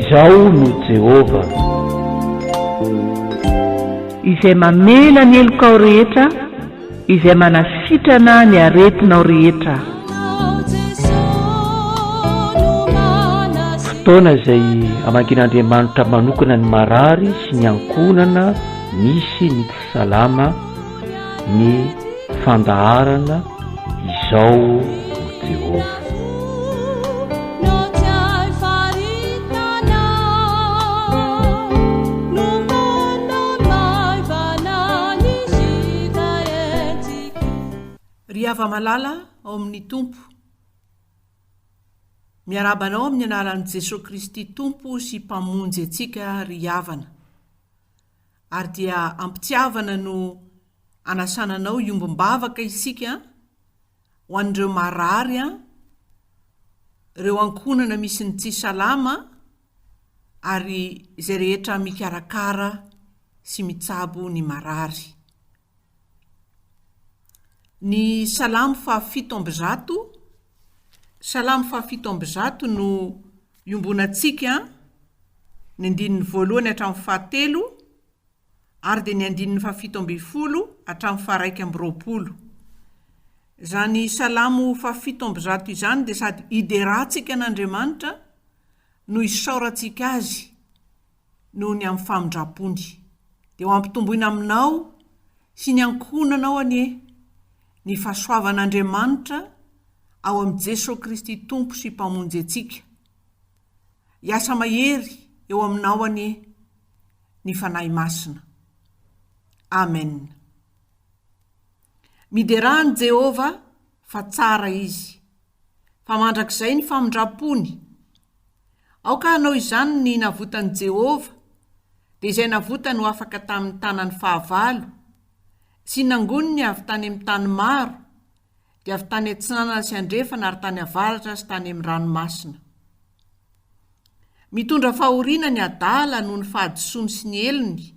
Izao no Jehovah. Izay mamela ny helokao rehetra, Izay manasitrana ny aretinao rehetra. Fotoana izay hamangian'Andriamanitra manokana ny marary sy ny ankohonana misy ny tsy salama ny fandaharana Izao no Jehovah. Ry hava-malala ao amin'ny Tompo, miarahaba anao amin'ny anaran'i Jesoa Kristy Tompo sy Mpamonjy antsika ry havana. Ary dia am-pitiavana no anasana anao hiombom-bavaka isika ho an'ireo marary, ireo ankohonana misy ny tsy salama ary izay rehetra mikarakara sy mitsabo ny marary. Ny Salamo faha-107, Salamo faha-107 no iombonantsika, ny andininy voalohany hatramin'ny fahatelo, ary dia ny andininy faha-17 hatramin'ny faha-21. Izany Salamo faha-107 izany dia sady iderantsika an'Andriamanitra no isaorantsika Azy noho ny amin'ny famindram-pony. Dia ho ampitomboina aminao sy ny ankohonanao anie ny fahasoavan'Andriamanitra ao amin'i Jesoa Kristy Tompo sy Mpamonjy antsika. Hiasa mahery eo aminao anie ny Fanahy Masina. Amen. Miderà an'i Jehovah fa tsara Izy, fa mandrakizay ny famindram-pony. Aoka hanao izany ny navotan'i Jehovah, dia izay navotany ho afaka tamin'ny tanan'ny fahavalo, sy nangoniny avy tany amin'ny tany maro, dia avy tany atsinanana sy andrefana ary tany avaratra sy tany amin'ny ranomasina. Mitondra fahoriana ny adala noho ny fahadisoany sy ny helony.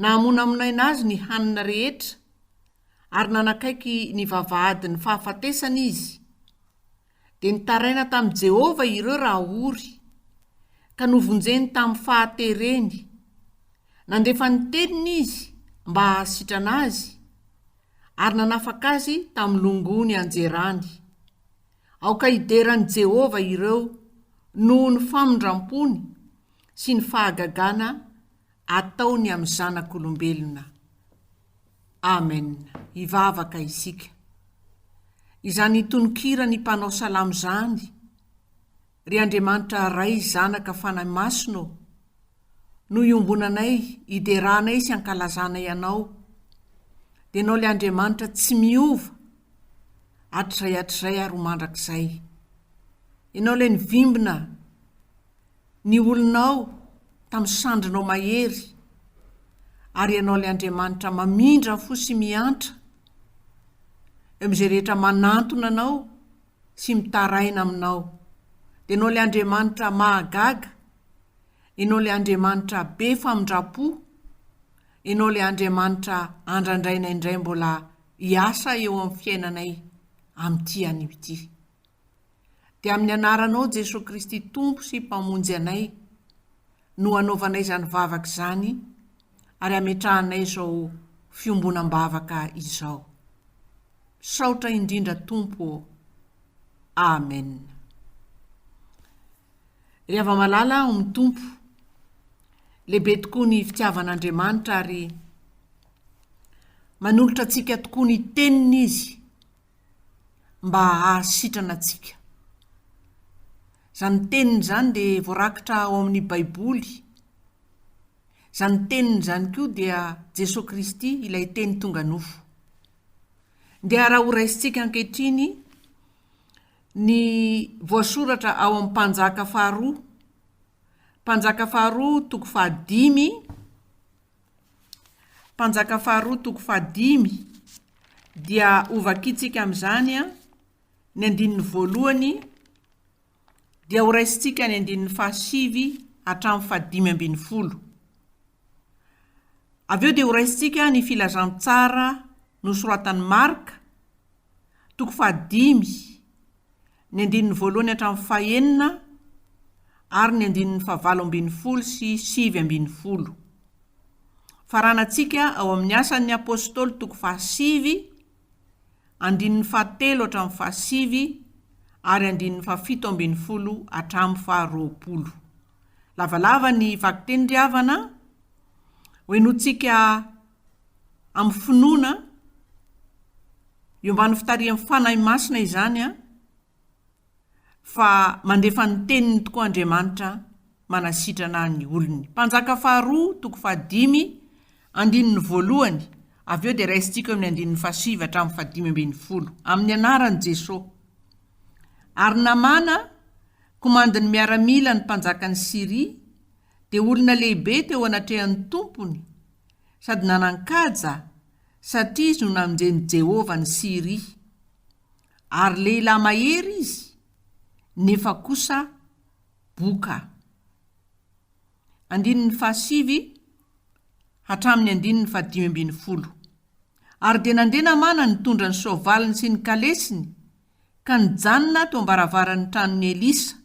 Nahamonamonaina azy ny hanina rehetra, ary nanakaiky ny vavahadin'ny fahafatesana izy. Dia nitaraina tamin'i Jehovah ireo raha ory, ka novonjeny tamin'ny fahatereny. Nandefa ny teniny izy mba hahasitrana azy, ary nanafaka azy tamin'ny longoa nianjerany. Aoka hidera an'i Jehovah ireo noho ny famindram-pony sy ny fahagagana ataony amin'ny zanak'olombelona. Amen. Hivavaka isika. Izany tononkiran'ny mpanao salamo izany, ry Andriamanitra Ray, Zanaka, Fanahy Masina ô, no iombonanay, ideranay sy ankalazanay Anao. Dia Ianao ilay Andriamanitra tsy miova, hatrizay hatrizay ary ho mandrakizay. Ianao ilay nivimbina ny olonao tamin'ny sandrinao mahery, ary Ianao ilay Andriamanitra mamindra fo sy miantra eo amin'izay rehetra manantona Anao sy mitaraina Aminao. Dia Ianao ilay Andriamanitra mahagaga, Ianao ilay Andriamanitra be famindram-po, Ianao ilay Andriamanitra andrandraina indray mbola hiasa eo amin'ny fiainanay amin'ity anio ity. Dia amin'ny anaranao Jesoa Kristy Tompo sy Mpamonjy anay no anaovanay izany vavaka izany ary ametrahanay izao fiombonam-bavaka izao. Misaotra indrindra Tompo ô. Amen. Ry hava-malala ao amin'ny Tompo, lehibe tokoa ny fitiavan'Andriamanitra ary manolotra antsika tokoa ny Teniny Izy mba hahasitrana antsika. Izany Teniny izany dia voarakitra ao amin'ny Baiboly. Izany Teniny izany koa dia Jesoa Kristy, ilay Teny tonga nofo. Ndeha raha horaisintsika ankehitriny ny voasoratra ao amin'ny Mpanjaka faharoa, Mpanjaka faharoa toko fahadimy, Mpanjaka faharoa toko fahadimy, dia hovakintsika amin'izany ny andininy voalohany, dia horaisintsika ny andininy fahasivy hatramin'ny fahadimy ambin'ny folo. Avy eo dia horaisintsika ny filazantsara nosoratan'i Marka, toko fahadimy, ny andininy voalohany hatramin'ny fahenina, ary ny andininy fahavalo ambinifolo sy 19. Faranantsika ao amin'ny Asan'ny Apostoly toko fahasivy, andininy fahatelo hatramin'ny fahasivy ary andininy fahafito ambinifolo hatramin'ny faharoapolo. Lavalava ny vakiteny ry havana, hohenointsika amin'ny finoana, eo ambany fitarihan'ny Fanahy Masina izany an, fa mandefa ny teniny tokoa Andriamanitra manasitrana ny olony. Mpanjaka faharoa toko fahadimy andininy voalohany, avy eo dia raisintsika eo amin'ny andininy fahasivy hatramin'ny fahadimy ambinifolo. Amin'ny anaran'i Jesoa. Ary Namàna, komandin'ny miaramila ny mpanjakan'i Syria, dia olona lehibe teo anatrehan'ny tompony, sady nanan-kaja, satria izy no namonjen'i Jehovah an'i Syria. Ary lehilahy mahery izy, nefa kosa boka. Andininy fahasivy hatramin'ny andininy fahadimy ambinifolo. Ary dia nandeha Namàna nitondra ny soavaliny sy ny kalesiny, ka nijanona teo am-baravaran'ny tranon'i Elisa.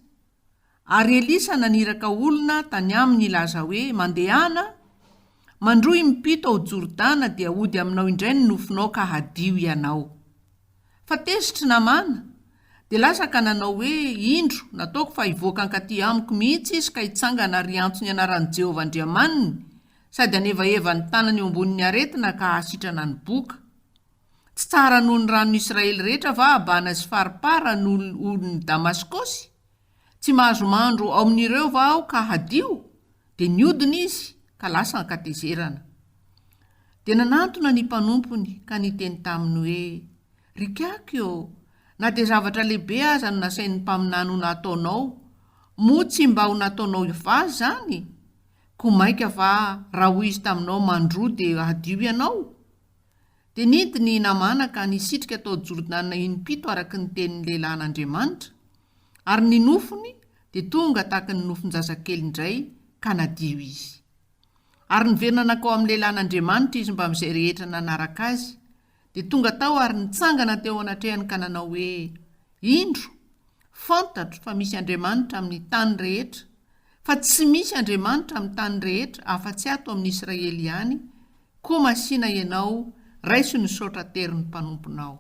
Ary Elisa naniraka olona tany aminy hilaza hoe, Mandehana, mandroa impito ao Jordana dia hody aminao indray ny nofonao ka hadio ianao. Fa tezitry Namàna, dia lasa ka nanao hoe, Indro, nataoko fa hivoaka hankaty amiko mihitsy izy ka hitsangana ary hiantso ny anaran'i Jehovah Andriamaniny, sady hanevaheva ny tanany eo ambonin'ny aretina ka hahasitrana ny boka. Tsy tsara noho ny ranon'i Israely rehetra va Abana sy Farpara noho olon'i Damaskosy? Tsy mahazo mandro ao amin'ireo va aho ka hadio? Dia niodina izy ka lasa an-katezerana. Dia nanantona ny mpanompony ka niteny taminy hoe, Ry kiaky ô, na dia zavatra lehibe aza no nasain'ny mpaminany ho nataonao, moa tsy mba ho nataonao va izany? Koa mainka va raha hoy izy taminao, Mandroa dia hadio ianao? Dia nidina i Namàna ka nisitrika tao Jordana impito araka ny tenin'ny lehilahin'Andriamanitra, ary ny nofony dia tonga tahaka ny nofon-jazakely indray ka nadio izy. Ary niverina nankao amin'ny lehilahin'Andriamanitra izy mbamin'izay rehetra nanaraka azy, dia tonga tao ary nitsangana teo anatrehany ka nanao hoe, Indro, fantatro fa misy Andriamanitra amin'ny tany rehetra, fa tsy misy Andriamanitra amin'ny tany rehetra afa-tsy ato amin'i Israely ihany, Koa masìna ianao, raiso ny saotra aterin'ny mpanomponao.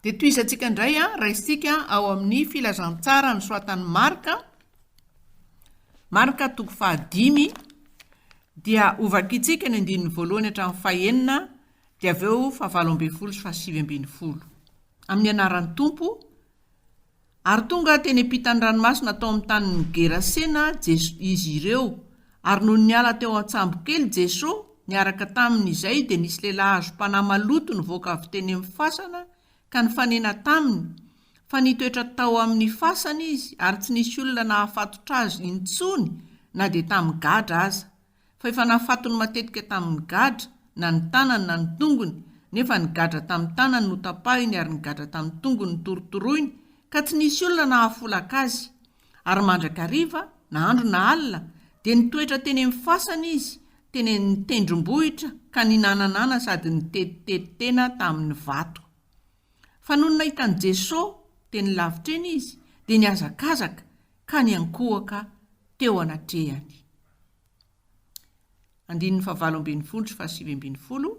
Dia tohizantsika indray, raisintsika ao amin'ny Filazantsara nosoratan'i Marka, Marka toko fahadimy, dia hovakintsika ny andininy voalohany hatramin'ny fahenina, dia avy eo fahavalo ambinifolo sy fahasivy ambinifolo. Amin'ny anaran'ny Tompo, Ary tonga teny ampitan'ny ranomasina tao amin'ny tanin'i Gerasena Jeso izy ireo, ary nony niala teo an-tsambokely Jeso niaraka taminy izay dia nisy lehilahy azom-panahy maloto nivoaka avy teny amin'ny fasana ka nifanena taminy, fa nitoetra tao amin'ny fasana izy ary tsy nisy olona nahafatotra azy intsony na dia tamin'ny gadra aza. fa efa nafatony matetika tamin'ny gadra, na ny tanany na ny tongony, nefa ny gadra tamin'ny tanany notapahiny ary ny gadra tamin'ny tongony notorotoroiny, ka tsy nisy olona nahafolaka azy. Ary mandrakariva, na andro na alina, dia nitoetra teny amin'ny fasana izy, teny amin'ny tendrombohitra, ka ninananana sady nitetitety tena tamin'ny vato. Fa nony nahita an'i Jeso teny lavitra eny izy, dia nihazakazaka ka niankohoka teo anatrehany. Andininy fahavalo ambinifolo sy fahasivy ambinifolo,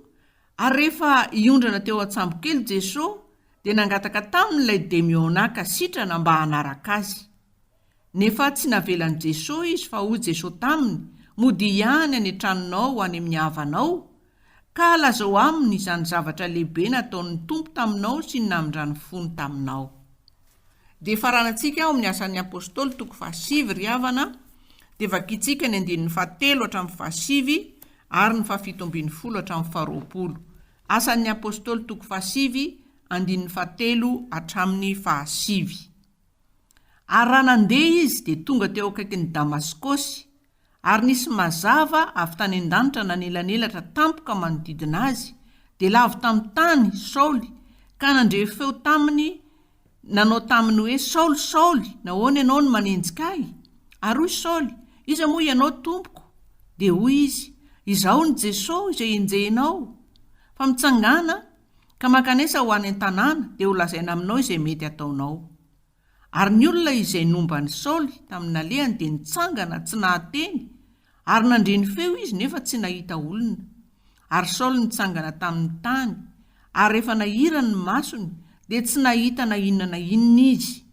Ary rehefa hiondrana teo an-tsambokely Jeso, dia nangataka taminy ilay demiona ka sitrana mba hanaraka azy. Nefa tsy navelan'i Jeso izy fa hoy Jeso taminy, Modia ihany any an-tranonao ho any amin'ny havanao, ka lazao aminy izany zavatra lehibe nataon'ny Tompo taminao sy ny namindrany fony taminao. Dia faranantsika ao amin'ny Asan'ny Apostoly toko fahasivy ry havana, dia vakintsika ny andininy fahatelo hatramin'ny fahasivy ary ny fahafito ambinifolo hatramin'ny faharoapolo. Asan'ny Apostoly toko fahasivy, andininy fahatelo hatramin'ny fahasivy. Ary raha nandeha izy dia tonga teo akaikin'i Damaskosy, Ary nisy mazava avy tany an-danitra nanelanelatra tampoka manodidina azy, dia lavo tamin'ny tany Saoly, ka nandre feo taminy nanao taminy hoe, Saoly, Saoly, nahoana ianao no manenjika Ahy? Ary hoy Saoly, Iza moa ianao, Tompoko? Dia hoy Izy, Izaho no Jeso, izay enjehinao. Fa mitsangàna, ka mankanesa ho any an-tanàna, dia holazaina aminao izay mety hataonao. Ary ny olona izay nomba an'i Saoly tamin'ny nalehany dia nitsangana tsy nahateny, ary nandre ny feo izy nefa tsy nahita olona. Ary Saoly nitsangana tamin'ny tany, ary rehefa nahirany ny masony, dia tsy nahita na inona na inona izy.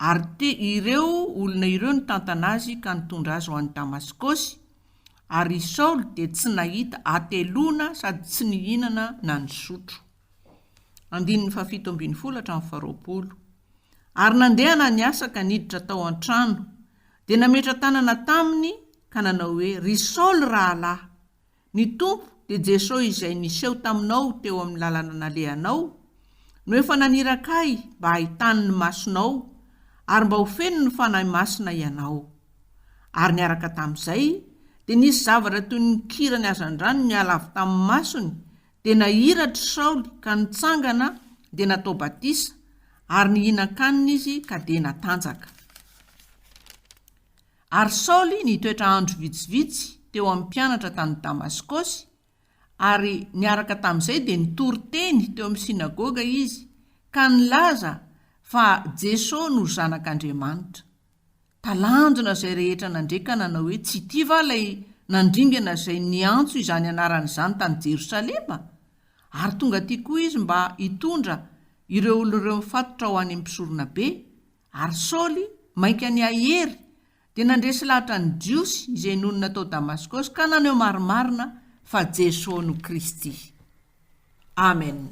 Ary te ireo olona ireo nitantana azy ka nitondra azy ho any Damaskosy, ary i Saoly dia tsy nahita hateloana sady tsy nihinana na nisotro. Andininy fahafito ambin'ny folo hatramin'ny faharoapolo. Ary nandeha Ananiasa ka niditra tao an-trano, dia nametra-tanana taminy ka nanao hoe, Ry Saoly rahalahy, Ny Tompo, dia Jesoa izay niseho taminao teo amin'ny lalana nalehanao, no efa naniraka ahy mba hahitany ny masonao ary mba ho feno ny Fanahy Masina ianao. Ary niaraka tamin'izay, dia nisy zavatra toy ny kirany hazandrano niala avy tamin'ny masony, dia nahiratra i Saoly ka nitsangana dia natao batisa, ary nihinan-kanina izy ka dia natanjaka. Ary Saoly nitoetra andro vitsivitsy teo amin'ny mpianatra tany Damaskosy, ary niaraka tamin'izay dia nitory teny teo amin'ny synagoga izy, ka nilaza fa Jeso no Zanak'Andriamanitra. Talanjona izay rehetra nandre ka nanao hoe, Tsy ity va ilay nandringana izay niantso izany anarana izany tany Jerosalema? Ary tonga aty koa izy mba hitondra ireo olona ireo mifatotra ho any amin'ny mpisoronabe, Ary Saoly, mainka nihahery, dia nandresy lahatra ny Jiosy izay nonina tao Damaskosy ka naneho marimarina fa Jesoa no Kristy. Amen.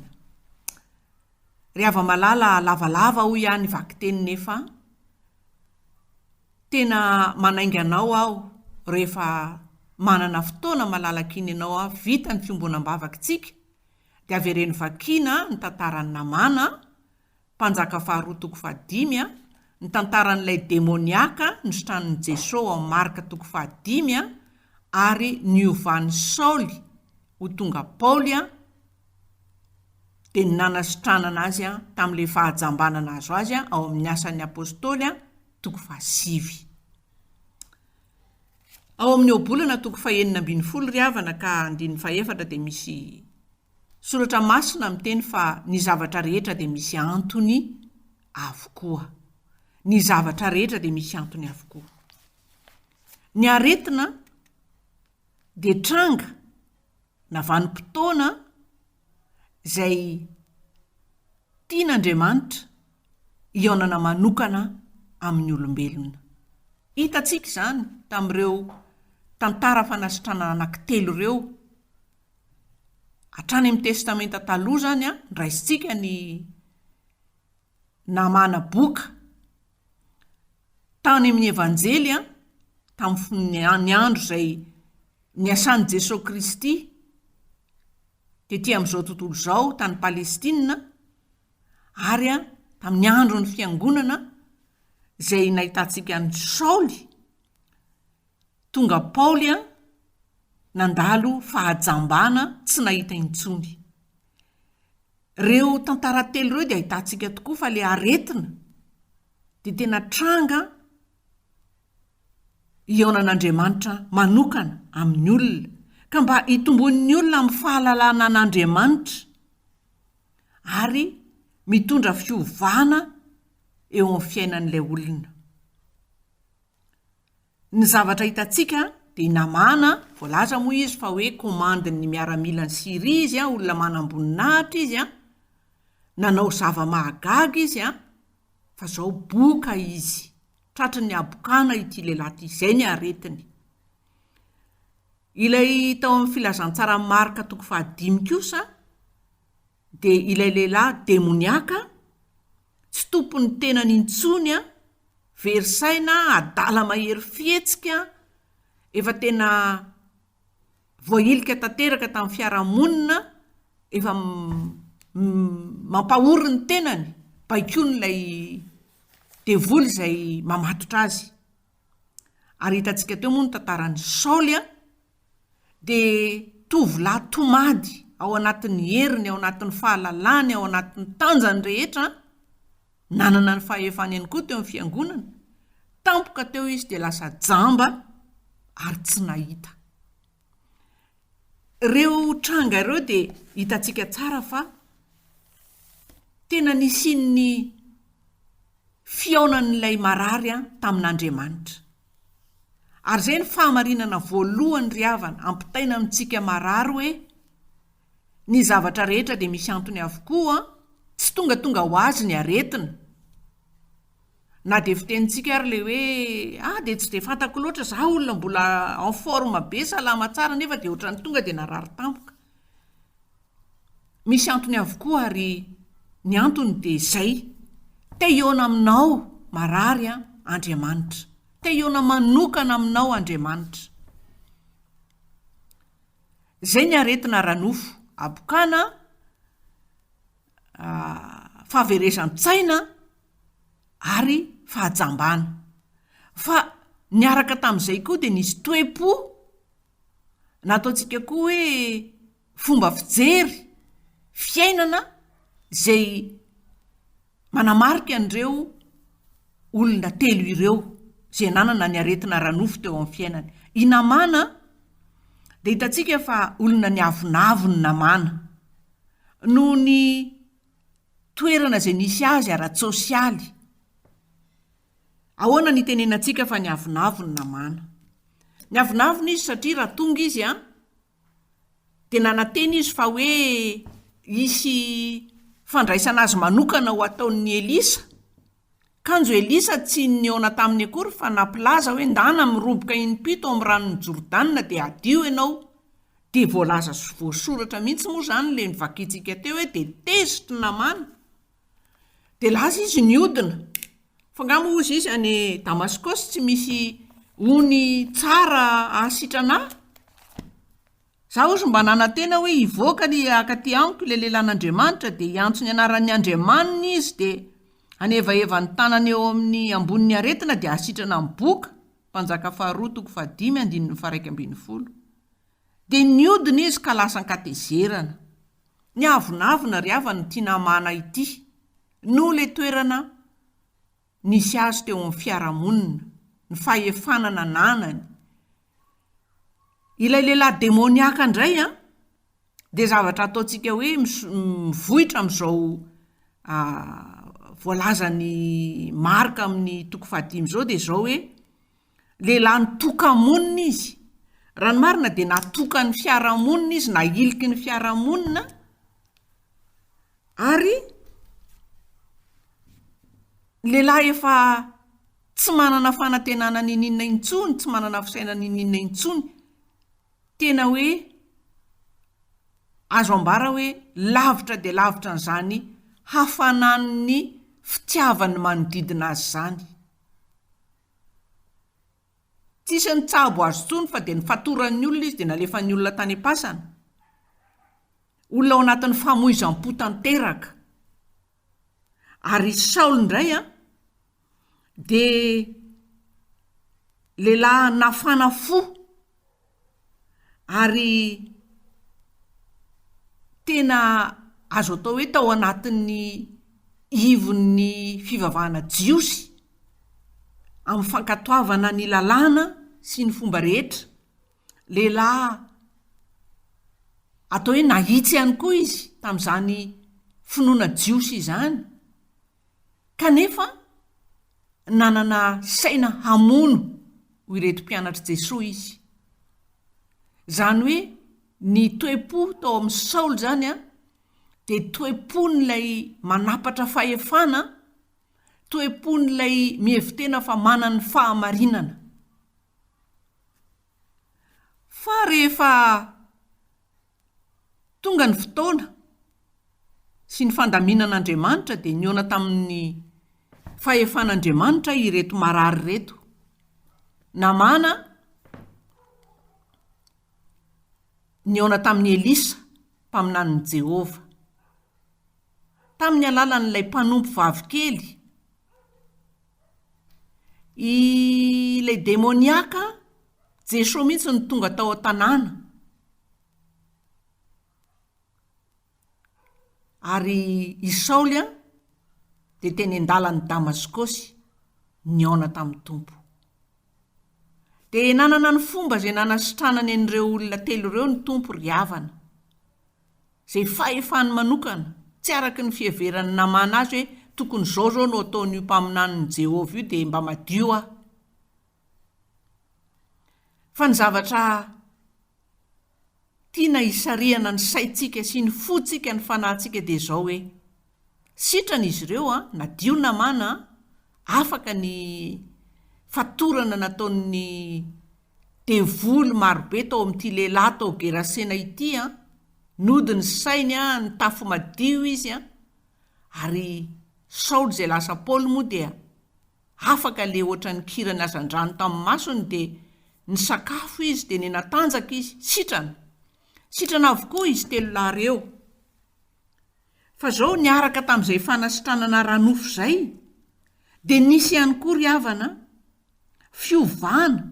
Ry hava-malala, lavalava hoy aho ny vakiteny nefa tena manainga anao aho rehefa manana fotoana malalaka iny ianao aho vita ny fiombonam-bavakitsika dia avereno vakiana ny tantaran'i Namàna Mpanjaka faharoa toko fahadimy a, ny tantaran'ilay demoniaka nositranin'i Jesoa ao amin'ny Marka toko fahadimy a, ary niovan'i Saoly ho tonga Paoly a, dia ny nanasitranana azy a, tamin'ilay fahajambana nahazo azy a, ao amin'ny Asan'ny Apostoly a, toko fahasivy. Ao amin'ny Ohabolana toko fahenina ambinifolo ry havana ka andininy fahefatra dia misy Soratra Masina miteny fa ny zavatra rehetra dia misy antony avokoa. Ny zavatra rehetra dia misy antony avokoa. Ny aretina dia tranga na vanim-potoana izay tian'Andriamanitra hihaonana manokana amin'ny olombelona. Hitantsika izany tamin'ireo tantara fanasitranana anankitelo ireo. Hatrany amin'ny Testamenta Taloha izany an, raisintsika ny Namàna boka. Tany amin'ny Evanjely an, tamin'ny ny andro izay niasan'i Jesoa Kristy tety amin'izao tontolo izao tany Palestina, ary an, tamin'ny andron'ny Fiangonana izay nahitantsika an'i Saoly, Tonga Paoly an, nandalo fahajambana tsy nahita intsony. Ireo tantara telo ireo dia ahitantsika tokoa fa ilay aretina dia tena tranga hihaonan'Andriamanitra manokana amin'ny olona, ka mba hitomboan'ny olona amin'ny fahalalana an'Andriamanitra ary mitondra fiovana eo amin'ny fiainan'ilay olona. Ny zavatra hitantsika dia i Namàna, voalaza moa izy fa hoe komandin'ny miaramilan'i Syria izy, olona manam-boninahitra izy, nanao zava-mahagaga izy, fa izao boka izy, tratry ny habokana ity lehilahy ity, izay ny aretiny. Ilay tao amin'ny filazantsaran'i Marka toko fahadimy kosa dia ilay lehilahy demoniaka, tsy tompon'ny tenany intsony, very saina, adala mahery fihetsika, efa tena voahilika tanteraka tamin'ny fiarahamonina, efa mampahory ny tenany, baikoin'ilay devoly izay mamatotra azy. Ary hitantsika teo moa ny tantaran'i Saoly an, dia tovolahy tomady ao anatin'ny heriny, ao anatin'ny fahalalany, ao anatin'ny tanjany rehetra, nanana ny fahefany ihany koa teo amin'ny fiangonana, tampoka teo izy dia lasa jamba ary tsy nahita. Ireo tranga ireo dia hitantsika tsara fa tena nisian'ny. fihaonan'ilay marary tamin'Andriamanitra. Ary izay ny fahamarinana voalohany ry havana ampitaina amintsika marary hoe ny zavatra rehetra dia misy antony avokoa, tsy tongatonga ho azy ny aretina. Na dia fitenintsika ary ilay hoe ah dia tsy dia fantako loatra, za olona mbola en forme be, salama tsara nefa dia ohatran'ny tonga dia narary tampoka. Misy antony avokoa ary ny antony dia izay, te hihaona aminao marary an Andriamanitra. Te hihaona manokana aminao Andriamanitra. Izay ny aretina ara-nofo, habokana, fahaverezan-tsaina ary fahajambana. Fa niaraka tamin'izay koa dia nisy toe-po na ataontsika koa hoe fomba fijery, fiainana izay manamarika an'ireo olona telo ireo izay nanana ny aretina ara-nofo teo amin'ny fiainany. I Namàna dia hitantsika fa olona niavonavona i Namàna noho ny toerana izay nisy azy ara-tsosialy. Ahoana no itenenantsika fa niavonavona Namàna? Niavonavona izy satria raha tonga izy an, dia nanantena izy fa hoe hisy fandraisana azy manokana ho ataon'i Elisa. Kanjo Elisa tsy nihaona taminy akory fa nampilaza hoe ndana miroboka impito ao amin'ny ranon'i Jordana dia hadio ianao. Dia voalaza sy voasoratra mihitsy moa izany ilay novakintsika teo hoe dia tezitra i Namàna. Dia lasa izy niodina. Fa angaha moa hozy izy any Damaskosy tsy misy ony tsara hahasitrana ahy? Za hozy mba nanantena hoe hivoaka ny hakaty amiko ilay lehilahin'Andriamanitra dia hiantso ny anaran'ny Andriamaniny izy dia hanevaheva ny tanany eo amin'ny ambonin'ny aretina dia hahasitrana ny boka, Mpanjaka faharoa toko fahadimy andininy faha 11. Dia niodina izy ka lasa an-katezerana. Niavonavona ry havana ity namana ity noho ilay toerana nisy azy teo amin'ny fiarahamonina, ny fahefana nananany. Ilay lehilahy demoniaka indray an, dia zavatra ataontsika hoe mivoitra amin'izao voalazan'i Marka amin'ny toko fahadimy izao dia izao hoe, Lehilahy nitoka-monina izy. Raha ny marina dia natokan'ny fiarahamonina izy, nahiliky ny fiarahamonina ary lehilahy efa tsy manana fanantenana niniana intsony, tsy manana fisainana niniana intsony. Tena hoe azo ambara hoe lavitra dia lavitra an'izany hafanan'ny fitiavan'ny manodidina azy izany. Tsisy nitsabo azy intsony fa dia nifatoran'ny olona izy dia nalefan'ny olona tany am-pasana. Olona ao anatin'ny famoizam-po tanteraka. Ary i Saoly indray an, dia lehilahy nafana fo Ary tena azo atao hoe tao anatin'ny ivon'ny fivavahana jiosy, amin'ny fankatoavana ny lalàna sy ny fomba rehetra, lehilahy atao hoe nahitsy ihany koa izy tamin'izany finoana jiosy izany, kanefa nanana saina hamono ho ireto mpianatr'i Jesoa izy. Izany hoe ny toe-po tao amin'i Saoly izany an, dia toe-pon'ilay manapatra fahefana, toe-pon'ilay mihevi-tena fa manana ny fahamarinana. Fa rehefa Tonga ny fotoana sy ny fandaminan'Andriamanitra dia nihaona tamin'ny fahefan'Andriamanitra ireto marary ireto. Namàna nihaona tamin'i Elisa, mpaminanin'i Jehovah. Tamin'ny alalan'ilay mpanompo vavikely, ilay demoniaka, Jesoa mihitsy no tonga tao an-tanàna. Ary i Saoly dia teny an-dalan'i Damaskosy, nihaona tamin'ny Tompo. Dia nanana ny fomba izay nanasitranany an'ireo olona telo ireo ny Tompo ry havana. Izay fahefany manokana, tsy araka ny fiheveran'ny namana azy hoe. Tokony izao izao no ataon'io mpaminanin'i Jehovah io dia mba madio aho. Fa ny zavatra tiana hisarihana ny saintsika sy ny fontsika, ny fanahintsika dia izao hoe, sitrana izy ireo an, nadio Namàna an, afaka ny fatorana nataon'ny devoly marobe tao amin'ity lehilahy tao Gerasena ity an, nody ny sainy an, nitafy madio izy an, ary Saoly izay lasa Paoly moa dia Afaka le ohatran'ny kirany hazandrano tamin'ny masony dia nisakafo izy dia nenatanjaka izy, sitrana. Sitrana avokoa izy telolahy reo. Fa zao niaraka tamin'izay fanasitranana ara-nofo izay dia nisy ihany koa ry havana fiovana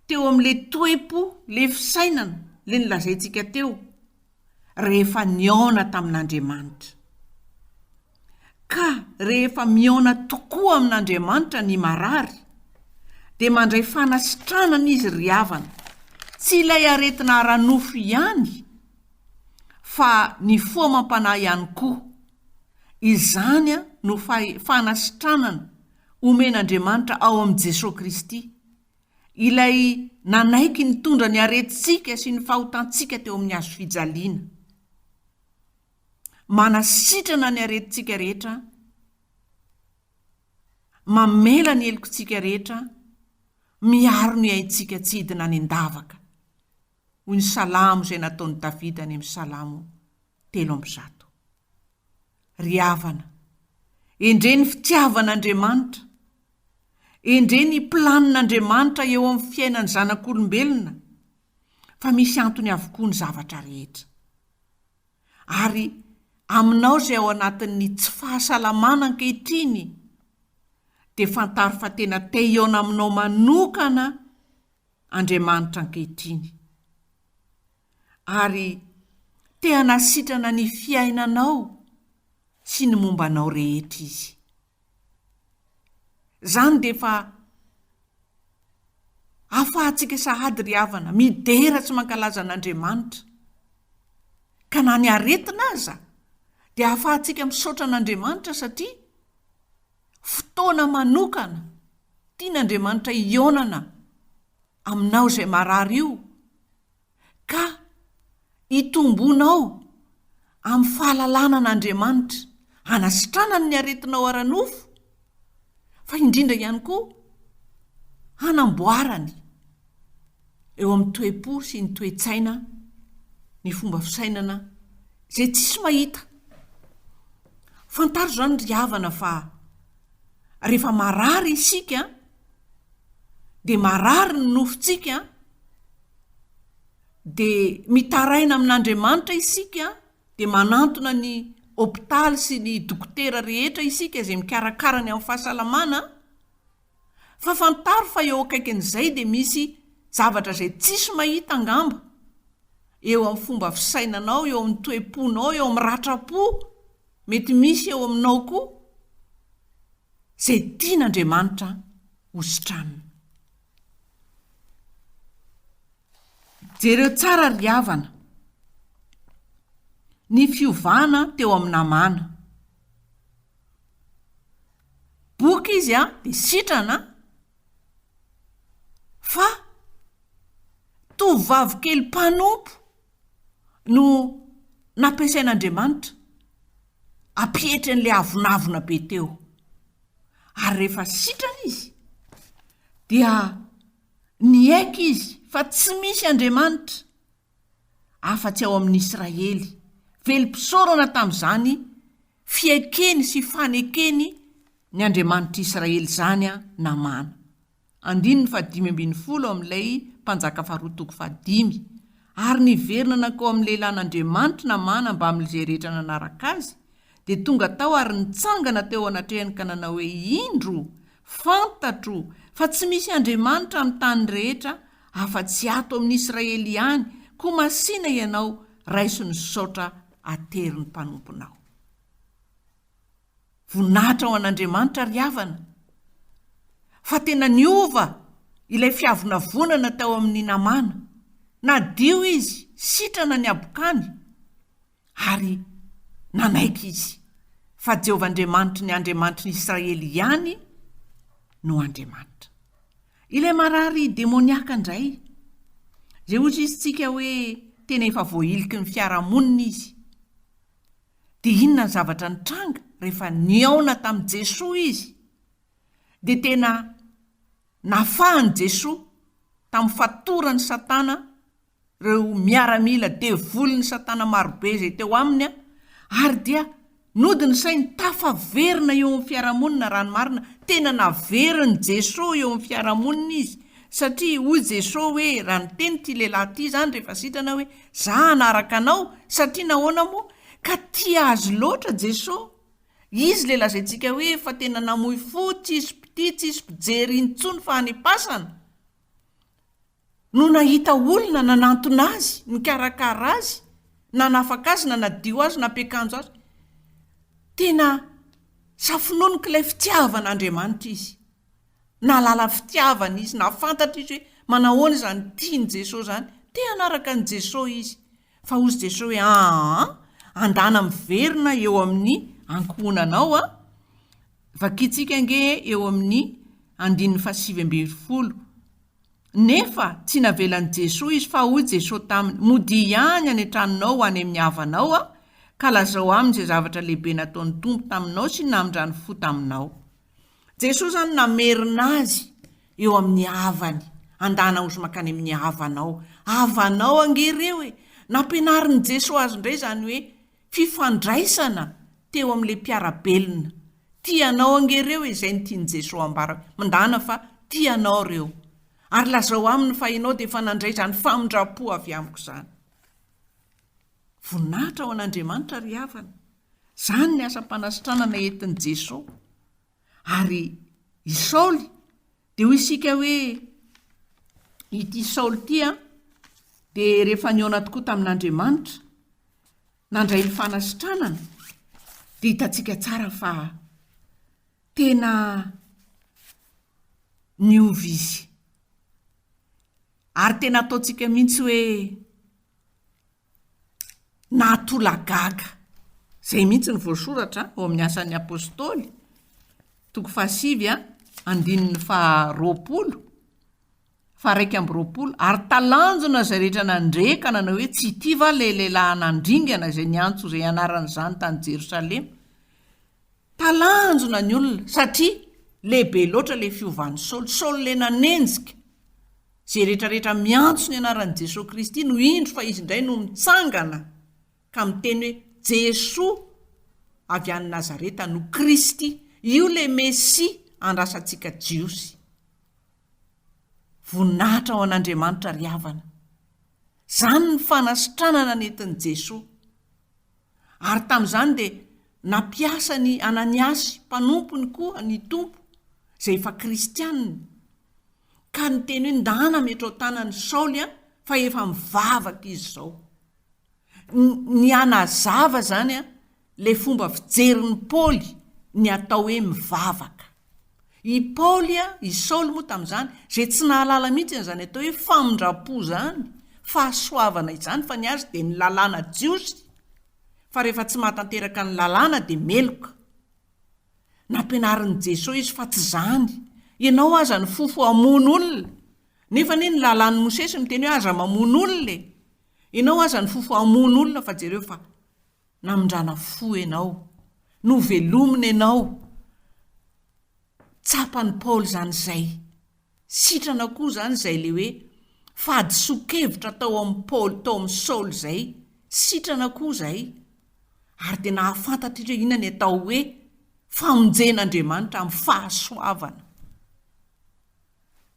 teo amin'le toe-po, le fisainana, le nolazaintsika teo rehefa nihaona tamin'Andriamanitra. Ka rehefa mihaona tokoa amin'Andriamanitra ny marary, dia mandray fanasitranana izy ry havana, tsy ilay aretina ara-nofo ihany, fa ny fo amam-panahy ihany koa. Izany no fanasitranana omen'Andriamanitra ao amin'i Jesoa Kristy, ilay nanaiky nitondra ny aretintsika sy ny fahotantsika teo amin'ny hazo fijaliana. Manasitrana ny aretintsika rehetra, mamela ny helokintsika rehetra, miaro ny aintsika tsy hidina any an-davaka, hoy ny salamo izay nataon'i Davida any amin'ny Salamo 103. Ry havana, endrey ny fitiavan'Andriamanitra, endrey ny planin'Andriamanitra eo amin'ny fiainan'ny zanak'olombelona, fa misy antony avokoa ny zavatra rehetra. Ary aminao izay ao anatin'ny tsy fahasalamana ankehitriny dia fantaro fa tena te hihaona aminao manokana Andriamanitra ankehitriny. Ary te hanasitrana ny fiainanao sy ny momba anao rehetra Izy. Izany dia efa ahafahantsika sahady ry havana, midera sy mankalaza an'Andriamanitra. Ka na ny aretina aza dia ahafahantsika misaotra an'Andriamanitra satria fotoana manokana tian'Andriamanitra hihaonana aminao izay marary io ka hitombonao amin'ny fahalalana an'Andriamanitra, hanasitranany ny aretinao ara-nofo, fa indrindra ihany koa hanamboarany eo amin'ny toe-po sy ny toe-tsaina ny fomba fisainana izay tsisy mahita. Fantaro izany ry havana fa rehefa marary isika dia marary ny nofontsika, dia mitaraina amin'Andriamanitra isika, dia manantona ny hopitaly sy ny dokotera rehetra isika izay mikarakara ny amin'ny fahasalamana, fa fantaro fa eo akaikin'izay dia misy zavatra izay tsisy mahita angamba, eo amin'ny fomba fisainanao, eo amin'ny toe-ponao, eo amin'ny ratram-po mety misy eo aminao koa, izay tian'Andriamanitra hositranina. Jereo tsara ry havana ny fiovana teo amin'i Namàna. Boka izy an, dia sitrana fa tovovavy kely mpanompo no nampiasain'Andriamanitra hampietry an'ilay avonavona be teo. Ary rehefa sitrana izy dia Niaiky izy fa tsy misy Andriamanitra afa-tsy ao amin'i Israely. Velom-pisaorana tamin'izany fiaikeny sy fanekeny ny Andriamanitr'i Israely izany Namàna. Andininy fahadimy ambin'ny folo amin'ilay Mpanjaka Faharoa toko fahadimy. Ary niverina nankao amin'ny lehilahin'Andriamanitra Namàna mbamin'izay rehetra nanaraka azy, dia tonga tao ary nitsangana teo anatrehany ka nanao hoe, Indro, fantatro fa tsy misy Andriamanitra amin'ny tany rehetra afa-tsy ato amin'i Israely ihany, koa masìna ianao, raiso ny saotra aterin'ny mpanomponao. Voninahitra ho an'Andriamanitra ry havana, fa tena niova ilay fiavonavonana tao amin'i Namàna. Nadio izy, sitrana ny habokany. Ary nanaiky izy. Fa Jehovah Andriamanitry ny Andriamanitry ny Israely ihany no Andriamanitra. Ilay marary demoniaka indray, izay hoy izy tsika hoe tena efa voahiliky ny fiarahamonina izy. Dia inona ny zavatra nitranga rehefa nihaona tamin'i Jesoa izy? Dia tena nafahan'i Jesoa tamin'ny fatoran'i Satana ireo miaramila devolin'i Satana marobe izay teo aminy ary dia nody ny sainy tafaverina eo amin'ny fiarahamonina raha ny marina tena naverin'i Jesoa eo amin'ny fiarahamonina izy satria hoy Jesoa hoe raha niteny ity lehilahy ity izany rehefa sitrana hoe za hanaraka anao satria nahoana moa ka tia azy loatra Jesoa izy le lazaintsika hoe efa tena namoy fo tsisy mpitia tsisy mpijery intsony fa any am-pasana no nahita olona nanantona azy, nikarakara azy, nanafaka azy, nanadio azy, nampiakanjo azy. Tena safononoka ilay fitiavan'Andriamanitra izy. Nahalala fitiavana izy, nahafantatra izy hoe manahoana izany tian'i Jesosy izany. Te hanaraka an'i Jesosy izy. Fa hozy Jesosy hoe aa, andana miverina eo amin'ny ankohonanao a. Vakintsika ange eo amin'ny andininy fahasivy ambinifolo. Nefa tsy navelan'i Jesoa izy fa hoy Jesoa taminy, Modia ihany any an-tranonao ho any amin'ny havanao aho, ka lazao aminy izay zavatra lehibe nataon'ny Tompo taminao sy namindrany fo taminao. Jesoa izany namerina azy eo amin'ny havany, andana ozy mankany amin'ny havanao. Havanao ange ireo e! Nampianarin'i Jesoa azy indray izany hoe fifandraisana teo amin'ilay mpiara-belona. Tia anao ange ireo e, izay no tian'i Jesoa ambara hoe, mandàna fa tia anao ireo. Ary lazao aminy fa ianao dia efa nandray izany famindram-po avy amiko izany. Voninahitra ho an'Andriamanitra ry havana. Izany ny asam-panasitranana entin'i Jesoa. Ary i Saoly dia hoy isika hoe ity Saoly ity an, dia rehefa nihaona tokoa tamin'Andriamanitra, nandray ny fanasitranana, dia hitantsika tsara fa tena niova izy. Ary tena ataontsika mihitsy hoe Nahatolagaga. Izay mihitsy no voasoratra ao amin'ny Asan'ny Apostoly, toko fahasivy, andininy faharoapolo, faha-21, Ary talanjona izay rehetra nandre ka nanao hoe, Tsy ity va ilay lehilahy nandringana izay niantso izay anaran'izany tany Jerosalema? Talanjona ny olona, satria lehibe loatra ilay fiovan'i Saoly. Saoly ilay nanenjika. Izay rehetra rehetra miantso ny anaran'i Jesoa Kristy no indro fa izy indray no mitsangana ka miteny hoe Jesoa avy any Nazareta no Kristy. Io ilay Mesia andrasantsika Jiosy. Voninahitra ho an'Andriamanitra ry havana. Izany ny fanasitranana nentin'i Jesoa. Ary tamin'izany dia nampiasa an'i Ananiasy mpanompony koa ny Tompo, izay efa kristianina, ka niteny hoe, Ndana ametrao tanana i Saoly an, fa efa mivavaka izy izao. Ny hanazava izany an, ilay fomba fijerin'i Paoly ny atao hoe mivavaka. I Paoly, i Saoly moa tamin'izany, izay tsy nahalala mihitsy an'izany atao hoe famindram-po izany, fahasoavana izany, fa ny azy dia ny lalàna jiosy, fa rehefa tsy mahatanteraka ny lalàna dia meloka. Nampianarin'i Jesoa izy fa tsy izany. Ianao aza nifofo hamono olona, nefa anie ny lalàn'i Mosesy miteny hoe aza mamono olona e! Ianao aza nifofo hamono olona fa jereo fa Namindrana fo ianao. Novelomina ianao. Tsapan'i Paoly izany izay. Sitrana koa izany izay ilay hoe fahadisoan-kevitra tao amin'i Paoly, tao amin'i Saoly izay. Sitrana koa izay. Ary dia nahafantatra izy hoe inona ny atao hoe famonjen'Andriamanitra amin'ny fahasoavana.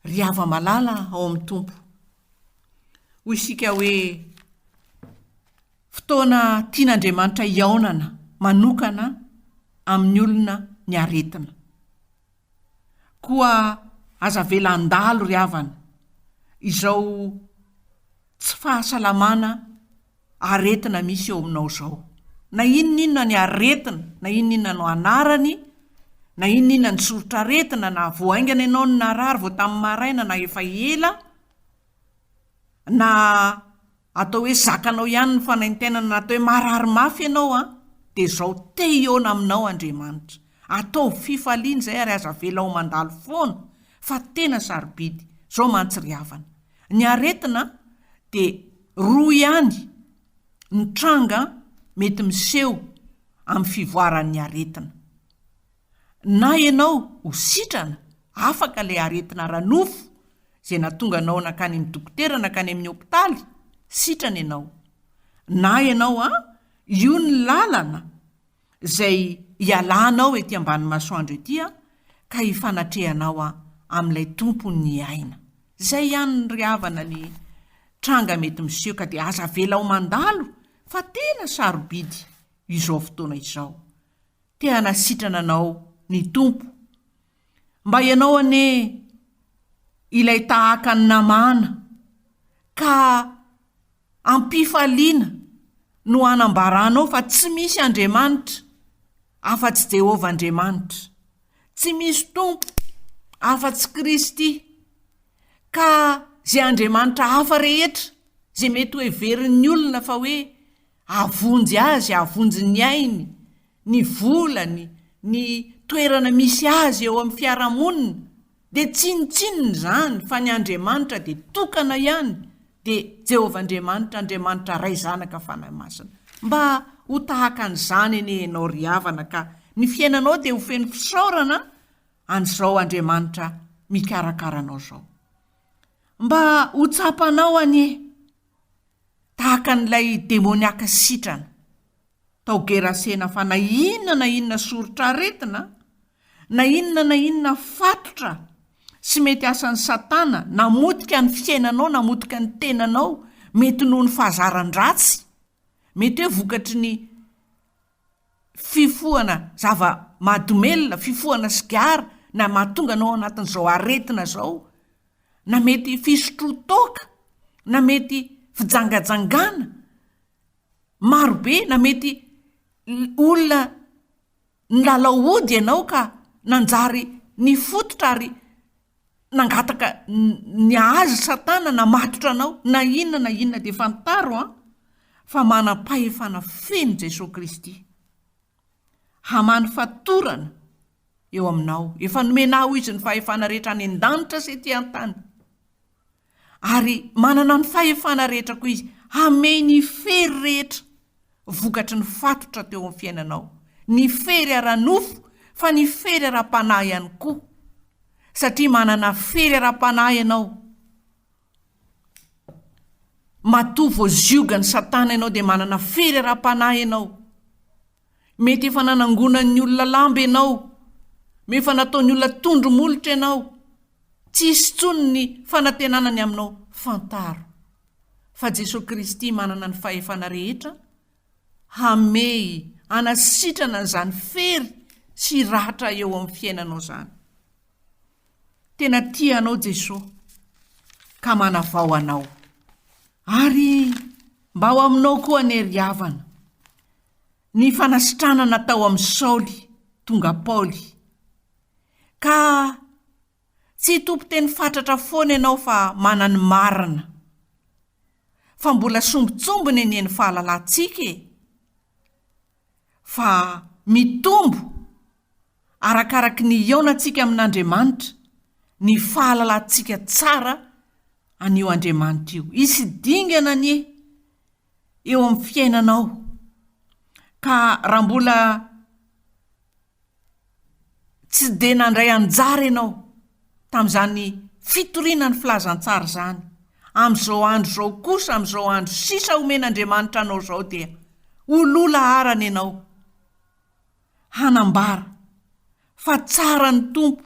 Ry hava-malala ao amin'ny Tompo. Hoy isika hoe. Fotoana tian'Andriamanitra hihaonana manokana amin'ny olona ny aretina. Koa aza avela handalo ry havana izao tsy fahasalamana aretina misy eo aminao izao. Na inona inona ny aretina, na inona inona no anarany, na inona inona ny soritr'aretina, na vao haingana ianao no narary vao tamin'ny maraina na efa ela, na Atao hoe zakanao ihany ny fanaintainana na atao hoe marary mafy ianao an! Dia izao te hihaona aminao Andriamanitra. Ataovy fifaliana izay ary aza avela ho mandalo foana fa tena sarobidy. Izao mantsy ry havana, ny aretina dia roa ihany ny tranga mety miseho amin'ny fivoaran'ny aretina. Na ianao ho sitrana, afaka ilay aretina ara-nofo izay nahatonga anao nankany amin'ny dokotera, nankany amin'ny hopitaly, sitrana ianao. Na ianao an, io ny lalana izay hialanao ety ambany masoandro ety an, ka hifanatrehanao an amin'ilay Tompon'ny aina. Izay ihany ry havana ny tranga mety miseho ka dia aza avela ho mandalo fa tena sarobidy izao fotoana izao. Te hanasitrana anao ny Tompo. Mba ianao anie ilay tahaka an'i Namàna ka am-pifaliana no hanambaranao fa tsy misy Andriamanitra afa-tsy Jehovah Andriamanitra, tsy misy Tompo afa-tsy Kristy, ka izay Andriamanitra hafa rehetra izay mety hoheverin'ny olona fa hoe hahavonjy azy, hahavonjy ny ainy, ny volany, ny toerana misy azy eo amin'ny fiarahamonina, dia tsinontsinona izany fa ny Andriamanitra dia tokana ihany, dia Jehovah Andriamanitra, Andriamanitra Ray, Zanaka, Fanahy Masina. Mba ho tahaka an'izany anie ianao ry havana ka ny fiainanao dia ho feno fisaorana an'izao Andriamanitra mikarakara anao izao. Mba ho tsapanao anie tahaka an'ilay demoniaka sitrana tao Gerasena fa na inona na inona soritr'aretina, na inona na inona fatotra sy mety asan'i Satana namotika ny fiainanao, namotika ny tenanao, mety noho ny fahazaran-dratsy, mety hoe vokatry ny fifohana zava-mahadomelina, fifohana sigara na mahatonga anao ao anatin'izao aretina izao, na mety fisotroan-toaka, na mety fijangajangana, maro be, na mety olona nilalao ody ianao ka nanjary nifototra ary nangataka ny azy satana namatotra anao, na inona na inona dia fantaro an, fa manam-pahefana feno Jesoa Kristy. Hamany fatorana eo aminao. Efa nomena aho izy ny fahefana rehetra any an-danitra sy ety an-tany. Ary manana ny fahefana rehetra koa izy hamehy ny fery rehetra vokatry ny fatotra teo amin'ny fiainanao. Ny fery ara-nofo fa ny fery ara-panahy ihany koa. Satria manana fery ara-panahy ianao. Matoa voaziogan'i Satana ianao dia manana fery ara-panahy ianao. Mety efa nanangonan'ny olona lamba ianao, mety efa nataon'ny olona tondro molotra ianao. Tsy hisy intsony ny fanantenana ny aminao. Fantaro fa Jesoa Kristy manana ny fahefana rehetra hamehy, hanasitrana an'izany fery sy ratra eo amin'ny fiainanao izany. Tena tia anao Jesoa ka manavao anao. Ary mba ho aminao koa anie ry havana ny fanasitranana tao amin'i Saoly tonga Paoly. Ka tsy hitompo teny fatratra foana ianao fa mana ny marina. Fa mbola sombintsombiny anie ny fahalalantsika e! Fa mitombo arakaraky ny hihaonantsika amin'Andriamanitra ny fahalalantsika tsara an'io Andriamanitra io. Hisy dingana anie eo amin'ny fiainanao ka raha mbola tsy dia nandray anjara ianao tamin'izany fitoriana ny filazantsara izany, amin'izao andro izao kosa, amin'izao andro sisa omen'Andriamanitra anao izao dia ho loha laharana ianao hanambara fa tsara ny Tompo,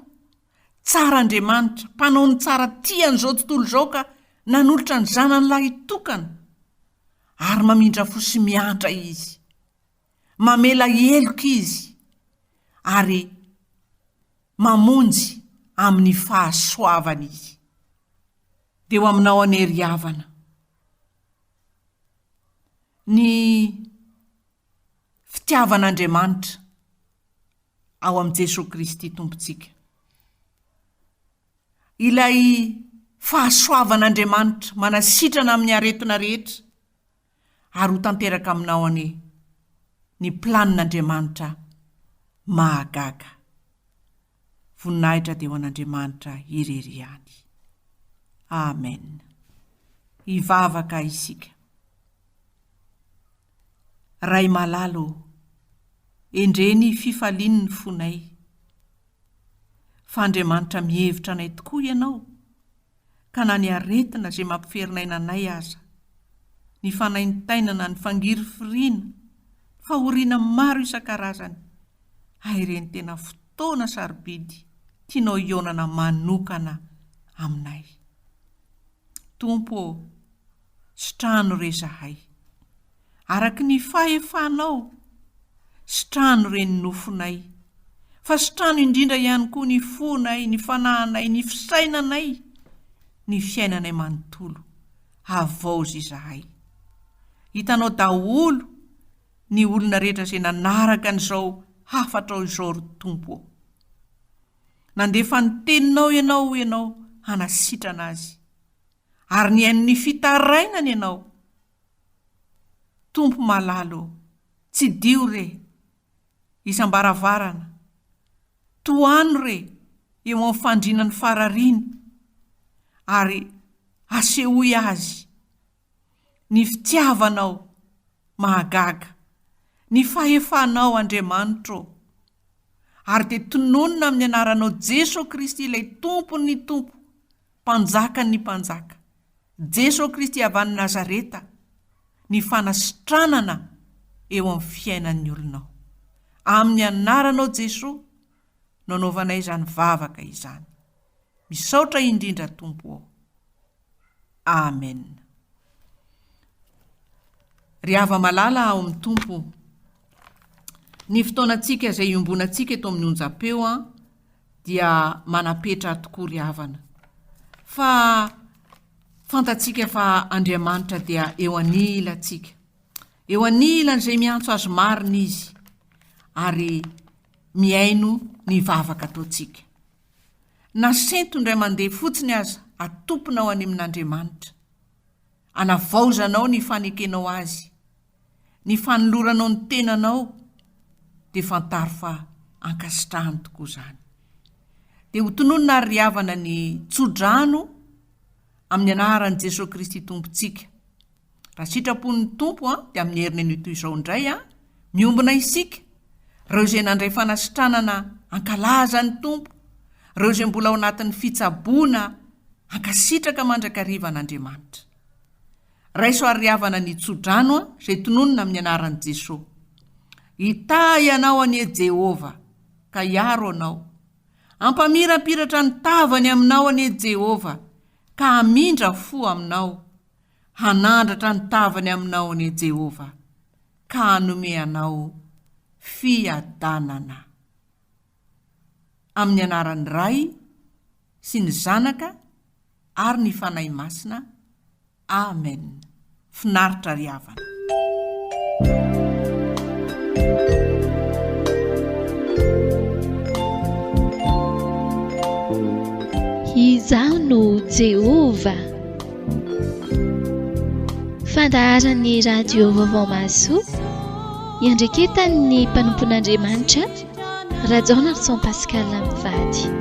tsara Andriamanitra, mpanao ny tsara tia an'izao tontolo izao ka nanolotra ny Zanany lahitokana ary mamindra fo sy miantra Izy. Mamela heloka Izy ary mamonjy amin'ny fahasoavany Izy. Dia ho aminao anie ry havana ny fitiavan'Andriamanitra ao amin'i Jesoa Kristy Tompontsika. Ilay fahasoavan'Andriamanitra manasitrana amin'ny aretina rehetra ary ho tanteraka aminao anie. Ny planin'Andriamanitra mahagaga. Voninahitra dia ho an'Andriamanitra irery ihany. Amen. Hivavaka isika. Ray malala ô, endrey ny fifalian'ny fonay. Fa Andriamanitra mihevitra anay tokoa Ianao, ka na ny aretina izay mampiferin'aina anay aza, ny fanaintainana, ny fangirifiriana, ny fahoriana maro isan-karazany, hay ireny tena fotoana sarobidy tianao hihaonana manokana aminay. Tompo ô, sitrano re izahay. Araka ny fahefanao, sitrano re ny nofonay, fa sitrano indrindra ihany koa ny fonay, ny fanahinay, ny fisainanay, ny fiainanay manontolo. Havaozy izahay. Hitanao daholo ny olona rehetra izay nanaraka an'izao hafatrao izao ry Tompo ô. Nandefa ny teninao ianao hoy ianao hanasitrana azy. Ary nihaino ny fitarainany ianao. Tompo malala ô, tsidiho re, isam-baravarana, tohano re eo amin'ny fandriana ny farariany, ary asehoy azy ny fitiavanao mahagaga, ny fahefanao Andriamanitro ô. Ary dia tononina amin'ny anaranao Jeso Kristy ilay Tompon'ny Tompo, Mpanjakan'ny Mpanjaka, Jeso Kristy avy any Nazareta, ny fanasitranana eo amin'ny fiainan'ny olonao. Amin'ny anaranao Jesoa no anaovanay izany vavaka izany. Misaotra indrindra Tompo ô. Amen. Ry hava-malala ao amin'ny Tompo, ny fotoanantsika izay iombonantsika eto amin'ny onjam-peo an, dia manam-petra tokoa ry havana. Fa fantatsika fa Andriamanitra dia eo anilantsika. Eo anilan'izay miantso azy marina izy ary mihaino ny vavaka ataontsika. Na sento indray mandeha fotsiny aza atompinao any amin'Andriamanitra. Anavaozanao ny fanekenao Azy, ny fanoloranao ny tenanao dia fantaro fa ankasitrahany tokoa izany. Dia ho tononina ary ry havana ny tso-drano amin'ny anaran'i Jesoa Kristy Tompontsika. Raha sitrapon'ny Tompo an, dia amin'ny heriny anio toy izao indray an, miombona isika, ireo izay nandray fanasitranana hankalaza ny Tompo, ireo izay mbola ao anatin'ny fitsaboana hankasitraka mandrakariva an'Andriamanitra. Raiso ary ry havana ny tso-drano an, izay tononina amin'ny anaran'i Jesoa. Hitahy anao anie Jehovah, ka hiaro anao. Hampamirapiratra ny tavany aminao anie Jehovah, ka hamindra fo aminao. Hanandratra ny tavany aminao anie Jehovah, ka hanome anao fiadanana. Amin'ny anaran'ny Ray sy ny Zanaka ary ny Fanahy Masina. Amen. Finaritra ry havana. Izaho no Jehovah. Fandaharan'ny Radio Vaovao Mahasoa, iandreketan'ny mpanompon'Andriamanitra, Rajaonarison Pascal mivady.